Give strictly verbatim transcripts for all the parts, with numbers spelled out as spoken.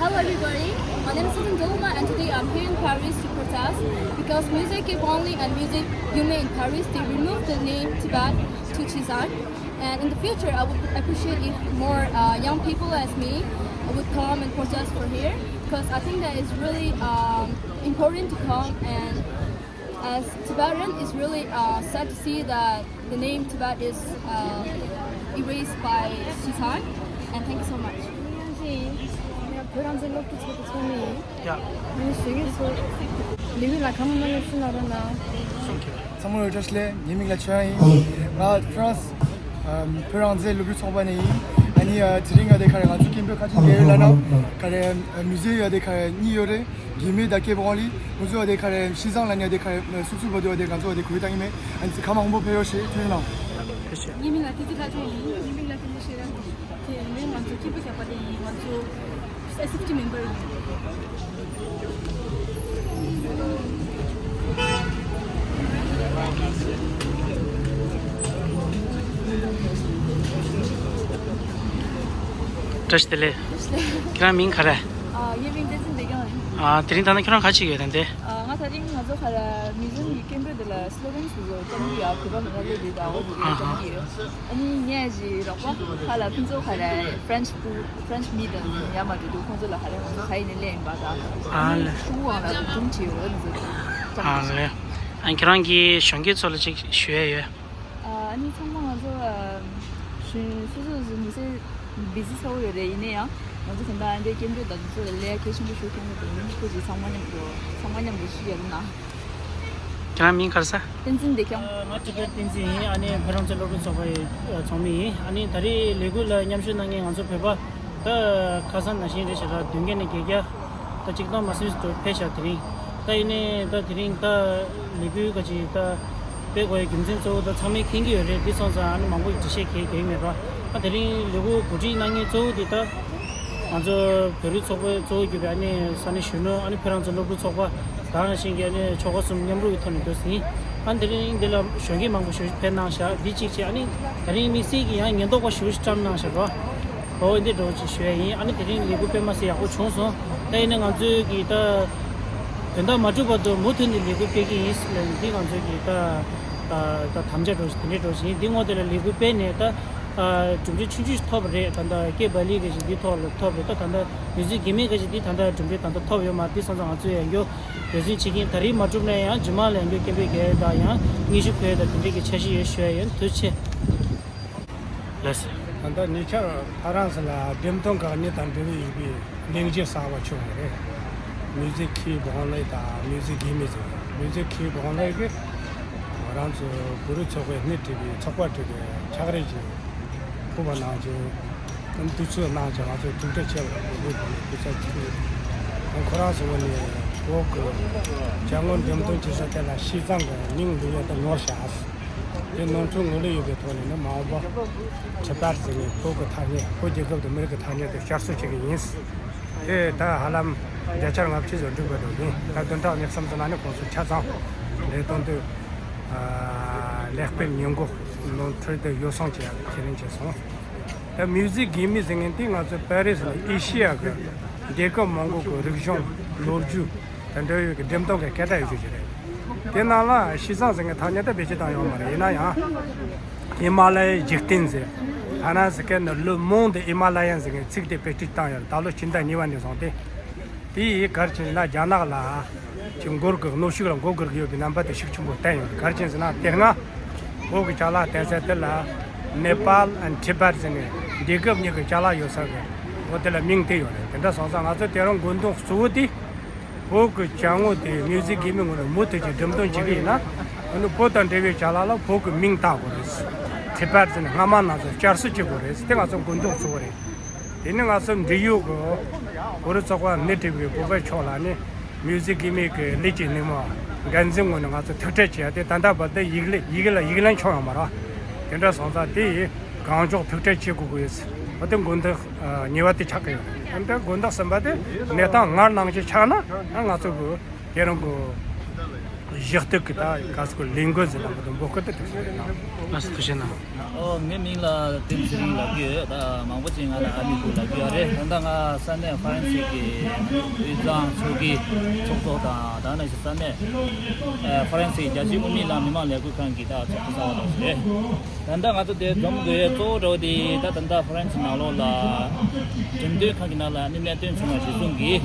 Hello everybody, my name is Sutton Dolma and today I'm here in Paris to protest because Music Kibongli and Music Yume in Paris, they removed the name Tibet to Chizan. And in the future, I would appreciate if more uh, young people as me would come and protest for here because I think that it's really um, important to come and as Tibetan, it's really uh, sad to see that the name Tibet is uh, erased by Shizan. And thank you so much. ཁྱེད་རང་ཚོའི་སློབ་ཕྲུག་ཚོ་དེ་ཚོ་ནི། ཡ། ཨ་ནི་གཞོན་སྐྱེས་ཚོ་ལི་ཝི་ལ་ཁ་མ་མ་ལ་སུ་ན་རོ་ན། ཚང་མ་ལ་བཀྲ་ཤིས་བདེ་ལེགས། ངའི་མིང་ལ་ཆོས་དབྱངས་ཡིན། ང་ཧྥ་རན་སི་ཨམ་བོད་རང་བཙན་སློབ་ཕྲུག་ཚོགས་པ་ནས་ཡིན། ཨ་ནི་ཨ་དེ་རིང་ང་དེ་ག་རེ་ང་ཚོ་སྐད་འབོད་ཁ་ཆེ་རྒྱག་ཡོད་ལབ་ན་ག་རེ་མི་ཟེར་ཡོད་དེ་ག་རེ་གཉིས་ཡོད་རེད། གི་མི་ད་ཀེ་བོང་ལི་ང་ཚོ་དེ་ག་རེ་ཤི་ཟང་ལ་ནི་དེ་ག་རེ་སུབ་སུབ་བོ་དེ་བ་དེ་ང་ཚོ་དེ་གོ་ཡི་ད་ཡིན་མེད། ཨ་ནི་ཁ་མང་པོ་ཕེབས་ཡོད་ཤེས་ཐུན་ནང་། ངའི་མིང་ལ་ཏི་ཏི་ལྷ་ཆོས་ཡིན། ངའི་མིང་ལ་ཏི་ཏི་ཤེས་ར། དེ་ནི་ང་ཚོ་སྐད་འབོད་རྒྱག་པ་དེ་ཡིན། ང་ཚོ་ཨེས་ཨེཕ་ཊི་མེམ་བར་ཡིན། བཀྲ་ཤིས་བདེ་ལེགས། ཁྱེད་རང་མིང་ག་རེ། ཨ། ངའི་མིང་བསྟན་འཛིན་བདེ་སྐྱོང་ཡིན། ཨ། དེ་རིང་ད་ནི་ཁྱེད་རང་ག་ཅིག་ཡོད་དམ་དེ། ཨ། ང་དེ་རིང་ང་ཚོ་ག་རེ་མི་ཟུམ་གྱི་སྐད་འབོད་དེ་ལ་སི་ལོ་གན་སུ་ཚོ་བཀྲམ་གྱི་ཡོད། བོད་པ་མི་སྣ་སླེབས་དུས་ད་འོ་བོད་སྐད་བཀྲམ་གྱི་ཡོད། ཨ་ནི་ངས་ཀྱི་རོགས་པ་ཁ་ལ་ཕུན་ཚོགས་ག་རེ་ཕ་རན་སི་ཕྲུ་ཕ་རན་སི་མི་དང་ཡ་མ་འགྲོ་དུས་ཁོང་ཚོ་ལ་ག་རེ་ང་ཚོ་ག་ཡིན་ནས་སླེབས་ཡིན་པ་དང་། ཨ་ནི་ལེ། ཕྲུ་གུའང་ལ་སྒྲུང་བྲིས་ཡོད། ཨ་ནི་ཚོ་བཀྲམ་གྱི་ཡོད། ཨ་ལེ། ཨ་ནི་ཁྱེད་རང་གིས་གཞོན་སྐྱེས་ཚོ་ལ་ཅིག་ཞུ་ཡ་ཡོད། ཨ་ནི་ཚང་མ་ང་ཚོ་ཨ་ཤུན་སོ་སོ་སོ་མི་ཚེ་བི་ཟི་ཚ་བོ་ཡོད་རེད། ཡིན་ན་ཡང་ང་ཚོ་ད་ལྟ་ཨ་འདྲའི་སྐད་འབོད་དང་དེ་ཚོ་ལ་ལས་ཀ་གལ་ཆེན་པོ་ཞིག་མཐོང་གི་འདུག་ཁོ་ཅིག་ཚང་མ་མཉམ་དུ་ཚང་མ་མཉམ་དུ་ཞུ་ཡ་ལ་ན། ཁྱེད་རང་མིང་ག་རེ་ཟེར། བསྟན་འཛིན་བདེ་སྐྱོང་། ང་ཊི་བེཊ་བསྟན་འཛིན་ཡིན། ཨ་ནི་བོད་རང་བཙན་སློབ་ཕྲུག་ཚོགས་པའི་ཚོགས་མི་ཡིན། ཨ་ནི་ད་རེས་ལས་འགུལ་ལ་མཉམ་ཞུགས་གནང་མཁན་ང་ཚོ་བོད་པ་ད་ཁ་སང་ནང་བཞིན་རེད་ཤག་ད་བདུན་བརྒྱ་ནས་བརྒྱད་བརྒྱ། ད་གཅིག་སྟོང་མ་ཟིན་དུ་ཕེབས་ཤག་དེ་རིང་། ད་ཡིན་ནའི་ད་དེ་རིང་ད་ལས་འགུལ་ག་ཅིག་ད་སྤེལ་དགོས་ཡའི་རྒྱུ་མཚན་གཙོ་བོ་ད་ཚང་མས་མཁྱེན་གྱི་ཡོད་རེད། འདི་སོང་ཙང་ཨ་ནི་མང་པོ་ཡིས་འགྲེལ་བཤད་གང་ཡང་རྒྱག་གི་མེད་ར། ད་དེ་རིང་ལས་འགུལ་གོ་སྒྲིག་གནང་མཁན་གཙོ་བོ་འདི་ད་ང་ཚོ་བོད་རིགས་ཚོགས་པའི་གཙོ་བོ་གྱུར་པའི་ཨ་ནི་ས་གནས་གཞོན་ནུ་ཨ་ནི་བོད་རང་བཙན་སློབ་ཕྲུག་ཚོགས་པ་དང་ནང་བཞིན་གྱི་ཨ་ནི་ཆོལ་ཁ་གསུམ་མཉམ་རུབ་ཀྱི་ཐོག་ནས་འདུག་ཟིན། ཨ་ནི་དེ་རིང་འདི་ལ་གཞོན་སྐྱེས་མང་པོ་ཞིག་ཕེབས་གནང་ཤག་འདི་གཅིག་བྱས། ཨ་ནི་དེ་རིང་དམིགས་བསལ་གྱི་ཡང་ཉེན་རྟོག་པ་ཞེ་པོ་ཞིག་བཀྲམ་གནང་ཤག་ར། འོ་འདི་འདྲ་ཅིག་ཞུ་ཡ་ཡིན། ཨ་ནི་དེ་རིང་ལས་འགུལ་དཔེ་མ་སྲིད་ཡག་པོ་བྱུང་སོང་། ད་ཡིན་ན་ང་ཚོས་ཀྱི་ད་དོན་དག་མ་གྲུབ་བར་དུ་མུ་མཐུད་ནས་ལས་འགུལ་སྤེལ་གྱི་ཡིན་ཟེར་ལབ་ཡིན། འདི་ང་ཚོས་ཀྱི་ད་ད་དམ་བཅའ་འདྲ་ཞིག་དེ་འདྲའི་འདྲ་ཞིག་ཡིན། འདི་ངོ་དེ་ལ་ལས་འགུལ་སྤེལ་ནས་ད་གྲུབ་འབྲས་ཆུང་ཆུང་ཞིག་ཐོབ་པ་རེད། ད་ལྟ་སྐད་བ་ལི་གི་ཞིག་འདི་ཐོག་ལ་ཐོབ་རེད། ད་ད་ལྟ་མི་ཚེ་གི་མི་གི་ཞིག་འདི་ད་ལྟ་གྲུབ་འབྲས་ད་ལྟ་ཐོབ་ཡོད་མ་རེད། འདི་སོང་ཙང་ང་ཚོས་ཡང་འགྱོ་འབད་བརྩོན་བྱེད་ཀྱི་ཡིན། ད་རེས་མ་གྲུབ་ན་ཡང་རྗེས་མ་ལ་ཡང་འགྱོ་སྐད་འབོད་རྒྱག་ཡ་དང་ཡང་སྙན་ཞུ་ཕུལ་ཡ་དང་དེ་འདྲའི་གི་འཆར་གཞི་ཡོད་ཞུ་ཡ་ཡིན། ཐུགས་རྗེ་ཆེ། ལགས་སོ། ད་ལྟ་ཉེ་ཆར་ཧྥ་རན་སི་ལ་འགྲེམས་སྟོན་ཁང་གཉིས་དང་འབྲེལ་བའི་ཡོད་པའི་གླེང་གཞི་གསར་པ་བྱུང་བ་རེད། མི་ཟི་ཁི་བོང་ལེ་དང་མི་ཟི་གི་མི་ཟེར། མི་ཟི་ཁི་བོང་ལེ་གི་ང་རང་ཚོ་བོད་རིགས་ཚོགས་པའི་སྣེ་ཁྲིད་པའི་ཚོགས་པ་ཁྲིད་པའི་ཕྱག་རེས་ཀྱི་ཕུལ་བ་གནང་བྱུང་། དུས་ཚོད་གནང་བྱུང་། ང་ཚོ་ཐུགས་རྗེ་ཆེ་བ་རེད། བོད་རིགས་ཚོགས་པའི་སྐུ་ཚབ་ཁྲིད། ཁོ་རང་ཚོ་ནས་བོད་ཀྱི་ཅ་དངོས་འགྲེམས་སྟོན་བྱེད་ས་དེ་ལ་ཤིས་ཙང་གི་མིང་འབུལ་ཡས་དེ་ནོར་བཞག་དེ་ནོར་འཁྲུལ་ངོས་ལེན་ཡོད་པའི་ཐོག་ནས་ནི་མ་འོངས་པ་ཁྲི་པར་ཟེར་ནས་བོད་ཀྱི་ཐ་སྙད། བོད་རྒྱལ་ཁབ་དང་མི་རིགས་ཀྱི་ཐ་སྙད་དེ་བསྐྱར་གསོ་བྱེད་ཀྱི་ཡིན། དེ་ད་ཧ་ལམ་བརྒྱ་ཆ་ལྔ་བཅུ་ཙམ་འགྲིག་པ་འདུག་ཡིན། ད་བདུན་ཕྲག་གཉིས་གསུམ་ཙམ་ནང་ནས་ཁོང་ཚོ་ཆ་ཚང་ལས་དོན་དེ་ལེགས་སྤེལ་ཉེས་འགོག་ནོར་འཁྲུལ་དེ་ཡོ་བསྲང་བྱེད་ཡག་ཁས་ལེན་བྱས་སོང་། ད་མིའུ་ཟི་གི་མི་ཟེར་མཁན་དེ་ང་ཚོ་པེ་རི་སི་ནས་ཨེ་ཤི་ཡ་གི་རྒྱལ་ཁབ་མང་པོ་གི་རིག་གཞུང་ལོ་རྒྱུས་དང་འབྲེལ་ཡོད་ཀྱི་འགྲེམས་སྟོན་གྱི་སྐད་གྲགས་ཡོད་རྒྱུ་ཞིག་རེད། དེ་ནང་ལ་ཤིས་ཙང་ཟེར་མཁན་ཐ་སྙད་དེ་བེད་སྤྱོད་བཏང་ཡོད་མ་རེད། ཡིན་ན་ཡང་ཧི་མ་ལ་ཡའི་འཇིག་རྟེན་ཟེར། ཧྥ་རན་སི་སྐད་ནས་Le Monde Himalayen ཟེར་མཁན་ཚིག་དེ་བེད་སྤྱོད་བཏང་ཡོད་རེད། ད་ལོ་ཕྱི་ཟླ་གཉིས་པ་ནས་བཟུང་སྟེ། དེ་ཡིས་ག་རེ་བྱས་ན་རྒྱ་ནག་ལ་ཅིག་མགོ་སྒུར་གནོན་ཤུགས་ལ་མགོ་སྒུར་གྱི་ཡོད་པའི་རྣམ་པ་དེ་ཤུགས་ཆེན་པོ་བསྟན་ཡོད། ག་རེ་བྱས་ཟེར་ན་དེ་སྔ་བོད་ཀྱི་ཅ་ལག་བསྟན་ས་དེ་ལ་Nepal and Tibet ཟེར་ནས་རྒྱལ་ཁབ་གཉིས་ཀྱི་ཅ་ལག་ཡོད་ས་གི་འོ་དེ་ལ་མིང་བཏགས་ཡོད་རེད། དེ་འདྲ་སོང་ཙང་ང་ཚོ་དེ་རིང་དགོས་འདུན་གཙོ་བོ་དེ་བོད་ཀྱི་ཅ་དངོས་དེ་མིའུ་ཟི་གི་མི་ངོས་ནས་མུ་མཐུད་ཀྱི་འགྲེམས་སྟོན་བྱེད་ཀྱི་ཡིན་ན། ཨ་ནི་བོད་དང་འབྲེལ་བའི་ཅ་ལག་ལ་བོད་ཀྱི་མིང་བཏགས་དགོས་རེད། Tibet ཟེར་ནས་སྔ་མ་ནང་བཞིན་བསྐྱར་གསོ་བྱེད་དགོས་རེད། དེ་ང་ཚོ་དགོས་འདུན་གཙོ་བོ་རེད། དེ་ནི་ང་ཚོ་འབྲེལ་ཡོད་ཀྱི་བོད་རིགས་ཚོགས་པ་སྣེ་ཁྲིད་པའི་བོད་པའི་ཕྱོགས་ལ་ནི་མིའུ་ཟི་གི་མི་གི་ལས་ཀྱི་སྣེ་མོ་འགན་འཛིན་ངོས་ནས་ང་ཚོ་ཐུགས་ཁྲལ་བྱས་ཏེ། ད་ལྟ་བར་དུ་ཡིག་ལེ་ཡིག་ལ་ཡིག་ལན་ཁྱོན་ཡོད་མ་རེད། དེ་འདྲ་སོང་ཙང་དེ་ཡི་གང་མགྱོགས་ཐུགས་ཁྲལ་བྱེད་དགོས་ཀྱི་ཡོད། འོ་དེ་དགོས་འདུན་གཉིས་པ་དེ་ཆགས་ཀྱི་ཡོད། དེ་འདྲ་དགོས་འདུན་གསུམ་པ་དེ་གནས་སྟངས་སྔར་ནང་བཞིན་ཆགས་ན་ང་ཚོ་གི་དེ་རིང་གི་ གཞི་རྟེན་གྱི་ད་ག་ཟེར་ལས་འགུལ་ཟེར་ན་མི་འདུག་འབོད་སྐུལ་དེ་ཐུགས་སུ་རེད་ན། ལགས་སོ་ཐུགས་རྗེ་གནང་། ཨོ་ངའི་མིང་ལ་བསྟན་ཚེ་རིང་ལབ་ཀྱི་ཡོད། ད་མང་པོ་ཅིག་ང་ལ་ཨ་མི་ཁུ་ལབ་ཀྱི་ཡོད་རེད། ད་ལྟ་ང་ས་གནས་ཧྥ་རན་སི་གི་དབུས་གཙང་ཚོགས་ཀྱི་ཚོགས་གཙོ་དང་ད་ནང་བཞིན་ས་གནས་ཨ་ཧྥ་རན་སི་རྒྱལ་སྤྱིའི་དབུ་མའི་ལམ་མི་མང་ལས་འགུལ་ཁང་གི་ད་ཚོགས་གཙོ་གསར་པ་རེད། ད་ལྟ་ང་ཚོ་དེ་འཛོམས་དགོས་ཡས་གཙོ་བོ་འདྲ་བོ་དེ་ད་ད་ལྟ་ཧྥ་རན་སི་ནང་ལོགས་ལ་འགྲེམས་སྟོན་ཁང་གི་ནང་ལ་ནི་གནད་དོན་བྱུང་བ་གཞིར་བཟུང་གིས་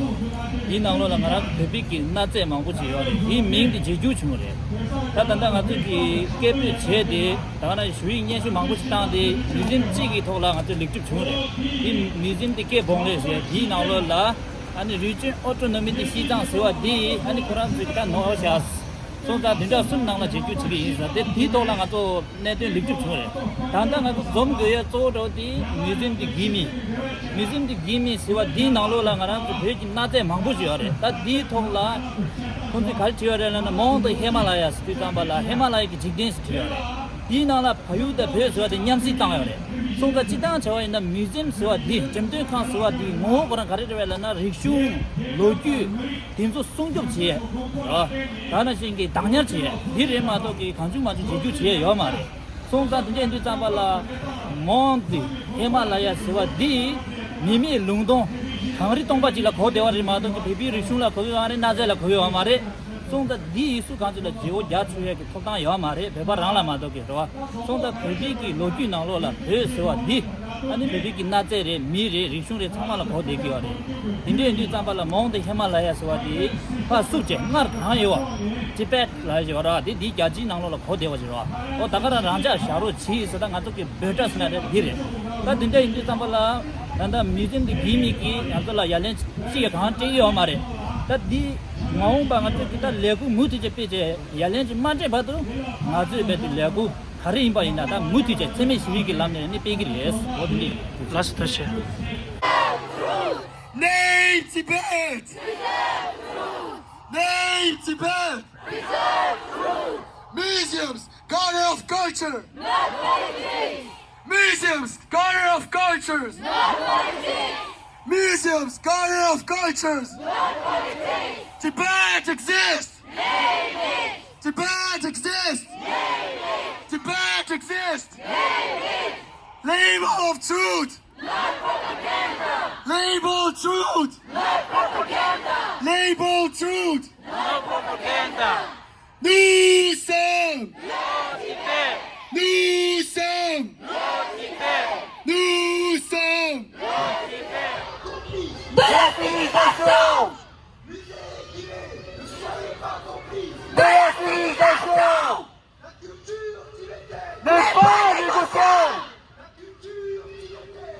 དེའི་ནང་ལོགས་ལ་ང་རང་ཚོ་བོད་པའི་གི་གནའ་རྫས་མང་པོ་ཅིག་ཡོད་རེད། དེའི་མིང་དེ་བརྗེ་བསྒྱུར་བྱུང་བ་རེད། ད་ད་ལྟ་ང་ཚོ་གི་སྐད་འབོད་བྱས་ཏེ་ད་ག་ན་ཞུ་ཡིག་སྙན་ཞུ་མང་པོ་ཞིག་བཏང་སྟེ་མིའུ་ཛིམ་གཅིག་གི་ཐོག་ལ་ང་ཚོ་ལེགས་གྲུབ་བྱུང་བ་རེད། དེ་མིའུ་ཛིམ་དེ་ཀེ་བོང་ལེ་ཞེས་དེའི་ནང་ལོགས་ལ་ཨ་ནི་རི་ཅོན་ཨོ་ཊོ་ནོ་མི་དེ་ཤིས་ཙང་ཟེར་བ་དེ་ཨ་ནི་ཁོ་རང་ཚོས་ད་ནོར་བ་བཞག་སོང་ཙང་བདུན་ཕྲག་གསུམ་ནང་ལ་བརྗེ་བསྒྱུར་བྱེད་ཀྱི་ཡིན་ཟེར་དེ་དེའི་ཐོག་ལ་ང་ཚོ་གནད་དོན་ལེགས་གྲུབ་བྱུང་རེད། ད་ལྟ་ང་ཚོ་འཛོམས་དགོས་ཡ་གཙོ་བོ་འདྲ་བོ་དེ་མིའུ་ཛིམ་དེ་གི་མི། མིའུ་ཛིམ་དེ་གི་མི་ཟེར་བ་དེའི་ནང་ལོགས་ལ་ང་རང་ཚོ་བོད་ཀྱི་གནའ་རྫས་མང་པོ་ཞིག་ཡོད་རེད། ད་དེའི་ཐོག་ལ་ཁོང་ཚོས་ག་རེ་བྲིས་ཡོད་རེད་ལབ་ན་མོང་ཏི་ཧི་མ་ལ་ཡ་ཟེར་དུས་ཙམ་པ་ལ་ཧི་མ་ལ་ཡ་གི་འཇིག་རྟེན་ཟེར་བྲིས་ཡོད་རེད། དེའི་ནང་ལ་བལ་ཡུལ་དང་བོད་ཟེར་བ་དེ་མཉམ་བསྲེས་བཏང་ཡོད་རེད། སོང་ཙང་སྤྱིར་བཏང་བྱ་བ་ཡིན་ན་མིའུ་ཛིམ་ཟེར་བ་དེ་འགྲེམས་སྟོན་ཁང་ཟེར་བ་དེའི་ངོ་བོ་ཁོ་རང་ག་རེ་རེད་བས་ལབ་ན་རིག་གཞུང་ལོ་རྒྱུས་དེ་ཚོ་སྲུང་སྐྱོབ་བྱེད་ཡས་རེད། ད་ནང་བཞིན་གྱི་བདག་ཉར་བྱེད་ཡས་འདི་རེད་མ་གཏོགས་ཀྱི་གང་བྱུང་མང་བྱུང་བརྗེ་བསྒྱུར་བྱེད་ཡས་ཡོད་མ་རེད། སོང་ཙང་དེ་འདྲ་ཡིན་དུས་ཙམ་པ་ལ་མོང་ཏི་ཧི་མ་ལ་ཡ་ཟེར་བ་འདི་མི་མེད་ལུང་སྟོང་གངས་རི་སྟོང་པ་ཅིག་ལ་གོ་བདེ་བ་རེད་མ་གཏོགས་ཀྱི་བོད་པའི་རིག་གཞུང་ལ་གོ་ཡོད་མ་རེད། གནའ་རྫས་ལ་གོ་ཡོད་མ་རེད། སོང་ཙང་འདི་ཡིག་གཟུགས་གང་ཅི་ལ་བརྗེ་བོ་རྒྱག་ཆོག་ཡས་ཀྱི་ཐོབ་ཐང་ཡོད་མ་རེད། བོད་པ་རང་ལ་མ་གཏོགས་ཀྱི་རེད་བ། སོང་ཙང་བོད་པའི་གི་ལོ་རྒྱུས་ནང་ལོགས་ལ་བོད་ཟེར་བ་འདི་ཨ་ནི་བོད་པའི་གི་གནའ་རྫས་རེད། མི་རེད། རིག་གཞུང་རེད། ཚང་མ་ལ་གོ་བདེ་གི་ཡོད་རེད། དེ་འདྲ་ཡིན་དུས་ཙམ་པ་ལ་མོང་ཏི་ཧི་མ་ལ་ཡ་ཟེར་བ་དེ་ཕར་བསུབ་བྱས་སྔར་གང་ཡོད་བ་ཊི་བེཊ་ལ་ཡོད་ར་དེ་འདི་རྒྱལ་སྤྱིའི་ནང་ལོགས་ལ་གོ་བདེ་བ་ཞིག་རེད་བ། ཨོ་ད་ག་རང་རང་འཇགས་བཞག་རོགས་གྱིས་ཟེར། ད་ང་ཚོ་གི་འབོད་སྒྲ་ཟེར་ན་རེད་འདི་རེད། ད་དེ་འདྲ་ཡིན་དུས་ཙམ་པ་ལ་ད་ལྟ་མིའུ་ཛིམ་འདི་གི་མི་གིས་ང་ཚོ་ལ་ཡ་ལན་ཅིག་ཡང་གང་སྤྲད་ཀྱི་ཡོད་མ་རེད། ད་འདི་མ་འོངས་པ་ང་ཚོ་གི་ད་ལས་འགུལ་མུ་མཐུད་ཀྱིས་སྤེལ་བྱས་ཡ་ལན་ཅིག་མ་སྤྲད་བར་དུ་ང་ཚོས་རྦད་དེ་ལས་འགུལ་ག་རེ་ཡིན་པ་ཡིན་ན་ད་མུ་མཐུད་བྱས་འཚེ་མེད་ཞི་བའི་གི་ལམ་ནས་ནི་སྤེལ་གི་རེད། འོ་དེ་འདྲ་ཡིན། ལགས་སོ་ཐུགས་རྗེ་ཆེ། Name Tibet! Name Tibet! Museums, garden of culture! Museums, garden of cultures! Museums, garden of cultures! Tibet exists! Tibet exists! Tibet exists! Label of truth! Label truth! Label truth! Nous sommes! Nous sommes! Nous sommes! De la civilisation! De la civilisation! N'est pas négociable!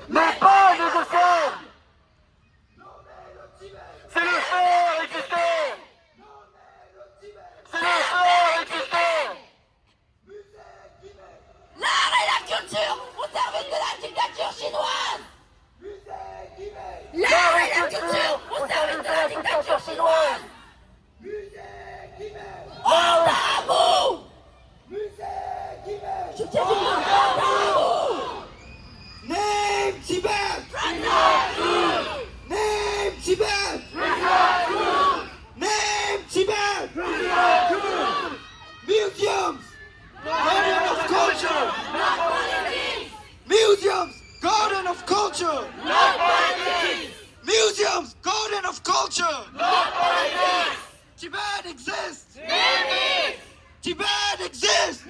N'est pas négociable! C'est le faire exister! C'est le faire exister! L'art et la culture au service de la dictature chinoise! L'art et la culture au service de la dictature chinoise! Au Darbour! Je tiens à dire, au Darbour! Name Tibet! Name Tibet! Name Tibet! Museums! Garden of culture! Museums! Garden of culture! Museums! Garden of culture! Tibet exists! Tibet exists!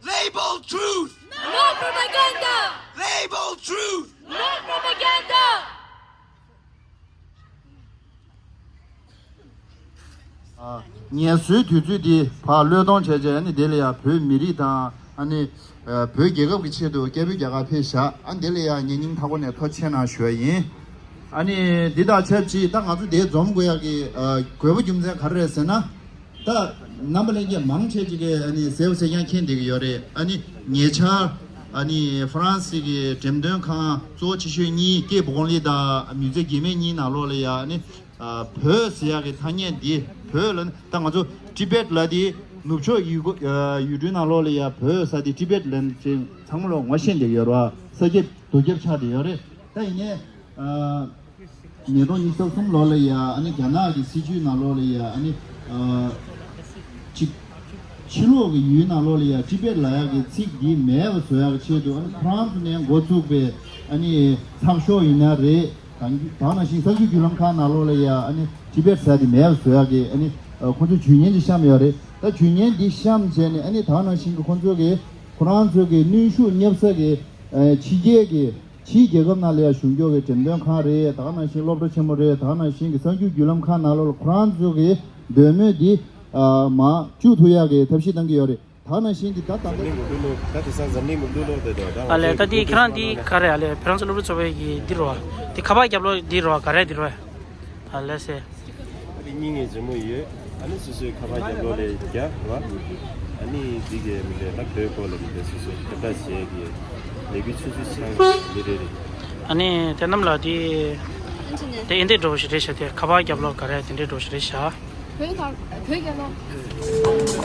Label truth! No propaganda! Label truth! No propaganda! ཨ། ངལ་གསོའི་དུས་ཚོད་འདི་ཕར་བློས་གཏོང་བྱས་བྱས་ཨ་ནི་དེ་ལ་ཡང་བོད་མི་རིགས་དང་ཨ་ནི་ཨ་བོད་རྒྱལ་ཁབ་ཀྱི་ཆེད་དུ་སྐད་འབོད་རྒྱག་གར་ཕེབས་བཞག་ཨ་འདི་ལ་ཡང་ངས་སྙིང་ཐག་པ་ནས་ཐུགས་རྗེ་གནང་ཞུ་བ་ཡིན། ཨ་ནི་འདི་དང་ཆབས་ཅིག་ད་ང་ཚོ་འདིར་འཛོམས་དགོས་ཡག་གི་ཨ་དགོས་པ་རྒྱུ་མཚན་ག་རེ་རེད་ཟེར་ན། ད་རྣམ་པ་ལྷན་རྒྱས་མང་ཆེ་ཅིག་གིས་ཨ་ནི་གསལ་པོ་གསལ་རྐྱང་མཁྱེན་བསྡད་ཀྱི་ཡོད་རེད། ཨ་ནི་ཉེ་ཆར་ཨ་ནི་ཧྥ་རན་སི་གི་འགྲེམས་སྟོན་ཁང་གཙོ་བོ་ཆེ་ཤོས་གཉིས་ཀེ་བོང་ལི་དང་མིའུ་ཛེམ་གྱི་མི་གཉིས་ནང་ལོགས་ལ་ཡ་ཨ་ནི་ཨ་བོད་ཟེར་ཡག་གི་ཐ་སྙད་འདི་བོད་ལ་ད་ང་ཚོ་ཊི་བེཊ་ལ་དེ་ནུབ་ཕྱོགས་ཡུལ་གོ་ཡུལ་གྲུའི་ནང་ལོགས་ལ་ཡ་བོད་ཟེར་དེ་ཊི་བེཊ་ལ་ཅིག་ཚང་མ་ལོག་ངོ་ཤེས་བསྡད་ཡོད་རེད་བ། ས་ཁྱབ་རྡོ་ཁྱབ་ཆགས་བསྡད་ཡོད་རེད། ད་ཡིན་ནའི་ཨ་ཉིས་སྟོང་ཉི་ཤུ་རྩ་གསུམ་ལོ་ལ་ཡ་ཨ་ནི་རྒྱ་ནག་གི་སྲིད་བྱུས་ནང་ལོགས་ལ་ཡ་ཨ་ནི་ཨ་ ཕྱི་ལོགས་ཀྱི་ཡུལ་ནང་ལོགས་ལ་ཡང་ཊི་བེཊ་ལབ་ཡག་གི་ཚིག་འདི་མེད་པ་བཟོ་ཡག་གི་ཆེད་དུ། ཨ་ནི་ཁོ་རང་ཚོ་ནས་འགོ་བཙུགས་པའི་ཨ་ནི་ཚགས་ཤོག་ཡིན་ན་རེད། ད་ད་ནང་བཞིན་གསར་འགྱུར་བརྒྱུད་ལམ་ཁག་ནང་ལོགས་ལ་ཡང་ཨ་ནི་ཊི་བེཊ་ཟེར་དེ་མེད་པ་བཟོ་ཡག་གི་ཨ་ནི་ཁོ་ཚོས་ཇུས་ངན་ཅིག་བཤམས་ཡོད་རེད། ད་ཇུས་ངན་འདི་བཤམས་བྱས་ནས་ཨ་ནི་ད་ནང་བཞིན་གྱི་ཁོ་ཚོ་གི་ཁོ་རང་ཚོ་གི་གནོན་ཤུགས་བརྙབ་ས་གི་ཕྱི་རྒྱལ་གྱི་ཕྱིའི་རྒྱལ་ཁབ་ནང་ལ་ཡང་གཞུང་ཕྱོགས་ཀྱི་འགྲེམས་སྟོན་ཁང་རེད། ད་ག་ནང་བཞིན་སློབ་གྲྭ་ཆེན་མོ་རེད། ད་ག་ནང་བཞིན་གྱི་གསར་འགྱུར་བརྒྱུད་ལམ་ཁག་ནང་ལོགས་ལ་ཁོ་རང་ཚོ་གི་འདོད་མོས་འདི་མར་བཅུག་ཐུབ་ཡག་གི་ཐབས་ཤེས་གཏང་གི་ཡོད་རེད། ད་ག་ནང་བཞིན་གྱི་ད་ད་འཛམ་གླིང་མགོན་པོའི་གླུ། ད་དེང་སང་འཛམ་གླིང་མགོན་པོའི་གླུ་དེ་འདྲ་ད་ཨ་ལས། ད་འདི་ཁྱེད་རང་འདི་ག་རེ་ཨ་ལས། ཧྥ་རན་སི་སློབ་ཕྲུག་ཚོགས་པའི་གི་འདི་རོ། འདི་ཁ་པར་རྒྱབ་ལོག་འདི་རོ། ག་རེ་འདི་རོ། ཨ་ལས་སེ། ཨ་ནི་སྙིང་ངེ་ཇེ་མོ་ཡོད། ཨ་ནི་སོ་སོའི་ཁ་པར་རྒྱབ་ལོག་ལས་རྒྱ་བ། ཨ་ནི་འདི་གའི་མི་འདྲ་ད་བོད་སྐོར་ལ་མི་འདྲ་སོ་སོའི་ཁྱབ་བསྒྲགས་བྱེད་ཀྱི་ལས་འགུལ་ཆུང་ཆུང་ཆགས་མི་རེ་རེ། ཨ་ནི་དེ་རྣམས་ལ་དེ་དེ་ཨིན་དེ་འགྲོ་ཞིག་རེད་ཤག་དེ་ཁ་པར་རྒྱབ་ལོག་ག་རེ་དེ་འདྲའི་འགྲོ་ཞིག་རེད་ཤག་བོད་ཁ་བོད་རྒྱབ་ལོག